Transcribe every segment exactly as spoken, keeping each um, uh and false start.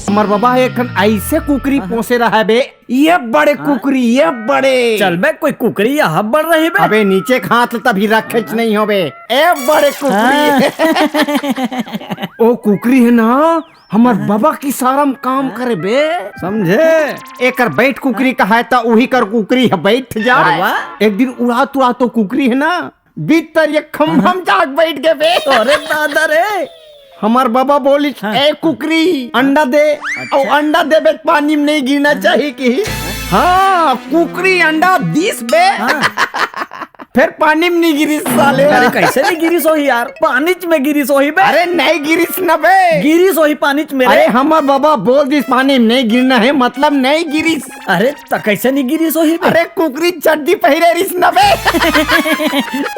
हमर बाबा ह एक ठन ऐसे कुकरी पोसे रहा बे, ये बड़े कुकरी, ये बड़े। चल बे, कोई कुकरी यहाँ बड़ रही बे। अबे नीचे खात ल तभी रखेच नहीं हो बे। ए बड़े कुकरी। ओ कुकरी है ना, हमर बाबा की सारम काम करे बे, समझे? एकर बैठ कुकरी कहाय त उही कर कुकरी ह बैठ जाय। अरे वाह। एक दिन उड़ात उड़ात ओ कुकरी है ना, भीतर एक खंभा म जाके बैठ गे बे। अरे दादा रे। हमर बाबा बोलिस, हाँ। ए कुकरी, अंडा दे। अच्छा। अउ अंडा देबे त पानी म नहीं गिरना चाहिए कि। हाँ, कुकरी अंडा दीस बे। हाँ। फेर पानी म नहीं गिरिस साले। अरे कैसे नहीं गिरिस होही यार, पानीच में गिरिस होही बे। अरे नहीं गिरिस न बे। गिरिस होही पानीच में रे। अरे हमर बाबा बोल दिस पानी म नहीं गिरना है, मतलब नहीं गिरिस। अरे त कैसे नहीं गिरिस होही बे? अरे कुकरी चड्डी पहिरे रिस न बे।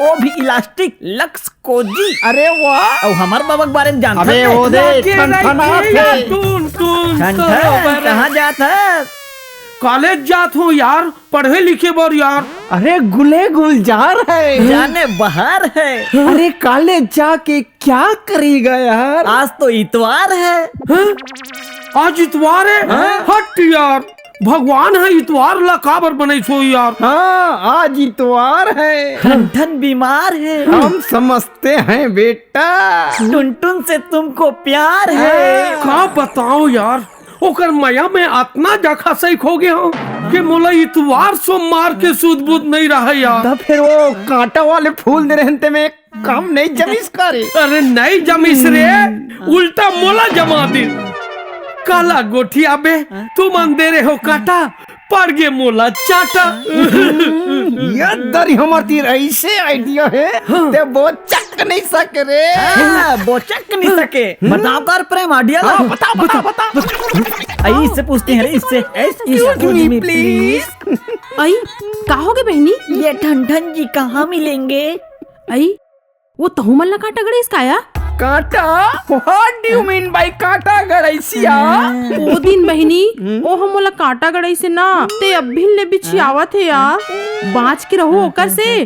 ओ भी इलास्टिक लक्स कोजी। अरे वाह। अउ हमर बाबा के बारे में जानत अबे हस? ओ दे, राजे ठनठनात राजे हे। टुन टुन ठनठन, सरोवर। कहाँ जात हस? कॉलेज जात हूँ यार, पढ़े लिखे बर यार। अरे गुले गुलजार है। जाने बहार है। अरे कॉलेज जाके क्या करेगा यार? आज तो इतवार है। हैं? आज इतवार है? हाँ। हट यार, भगवान ह इतवार ला काबर बनाइस होही यार? हाँ, आज इतवार है। ठनठन बीमार है। हम समझते हैं बेटा। टुनटुन से तुमको प्यार है। का बताओ यार, ओकर मया में अतना जखा सही खो गया हूँ कि मोला इतवार सोमवार के सुध बुध नहीं रहा यार। त फेर ओ कांटा वाले फूल दे रहेन ते में काम नहीं जमिस का रे? अरे नहीं जमिस रे, उल्टा मोला जमा दे। काला गोठिया बे, तुमन दे रहे हो कांटा, पड़ गे मोला चांटा। ये दरी हमर तीर ऐसे आइडिया है, हाँ। ते बोचक नहीं सके रे। हाँ, बोचक नहीं सके। बताओ तार प्रेम आइडिया ला। हाँ, बता, बता, बता। अई, इससे पूछते हैं रे, इससे। Excuse me, please। अई, का होगे बहिनी? ये ठनठन जी कहाँ मिलेंगे? अई, वो तहु मन ला कांटा गड़ाइस का या? कांटा? What do you mean by कांटा गड़ाइस या? ओ दिन बहिनी, ओ ह मोला कांटा गड़ाइस हे ना, ते अभी ले बिछियावत हे या। बांच के रहो ओकर से,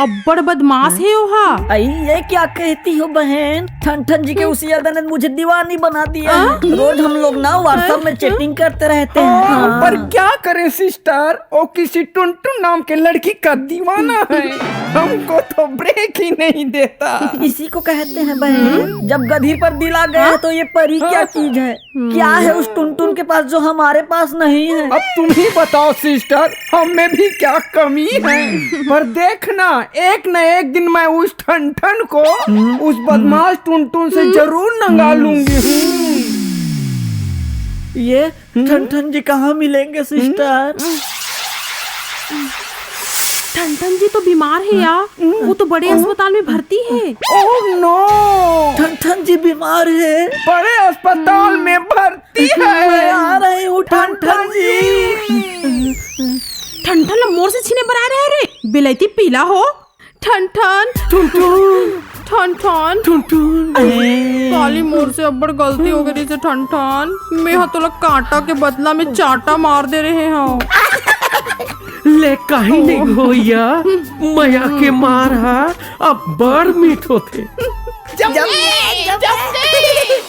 अब्बड़ बदमाश हे ओहा। अई, ये क्या कहती हो बहन? ठनठन जी के उस यादन ने मुझे दीवानी बना दिया है। रोज हम लोग ना WhatsApp में chatting करते रहते हैं। हाँ, पर क्या करें सिस्टर, वो किसी टुनटुन नाम के लड़की का दीवाना है। हमको तो ब्रेक ही नहीं देता। इसी को कहते हैं बहन, जब गधी पर दिल आ गया तो ये परी क्या चीज है? क्या है उस टुनटुन के पास जो हमारे पास नहीं है? अब तुम ही बताओ सिस्टर, हम में भी क्या कमी है? पर देखना, एक न एक दिन मैं उस ठनठन को उस बदमाश टुनटुन से जरूर नंगा लूंगी। ये ठनठन जी कहाँ मिलेंगे सिस्टर? ठनठन जी तो बीमार हे या, वो तो बड़े अस्पताल में भर्ती हे। Oh no! ठनठन जी बीमार हे। बड़े अस्पताल में भर्ती हे। मैं आ रही हूँ ठनठन जी। ठनठन ला मोर से छीने बर आए रहे रे, बिलैती पीला हो। ठनठन। टुनटुन। ठनठन। टुनटुन। काली मोर से अब्बड़ गलती हो गई से ठनठन। मैं ह तोला कांटा के बदला में चांटा मार दे रहे हूँ। ले, काही नहीं होया, मया के मार हा अब्बड़ मीठ होथे। जम्मे, जम्मे।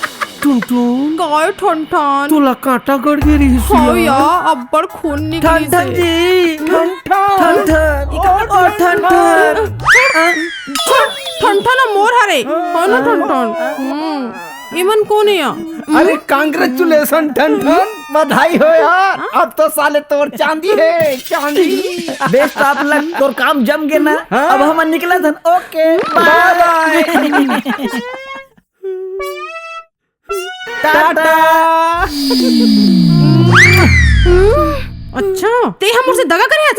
टुनटुन, काय ठनठन? तोला कांटा गड़ गे रिहिस हव या? या, अब्बड़ खून निकलिस हे। ठनठन जी, ठनठन, ठनठन, ओ ठनठन। ठनठन ह मोर हरे, हो ना ठनठन? हम्म, इमन कोन हे या? अरे, congratulations ठनठन, बधाई हो यार, अब तो साले तोर चांदी हे, चांदी। बेस्ट आप लग, तोर काम जम गे ना, हाँ? अब हमन निकलत हन, OK, bye bye। Bye। Tata. अच्छा, ते ह मोर से दगा करे हस?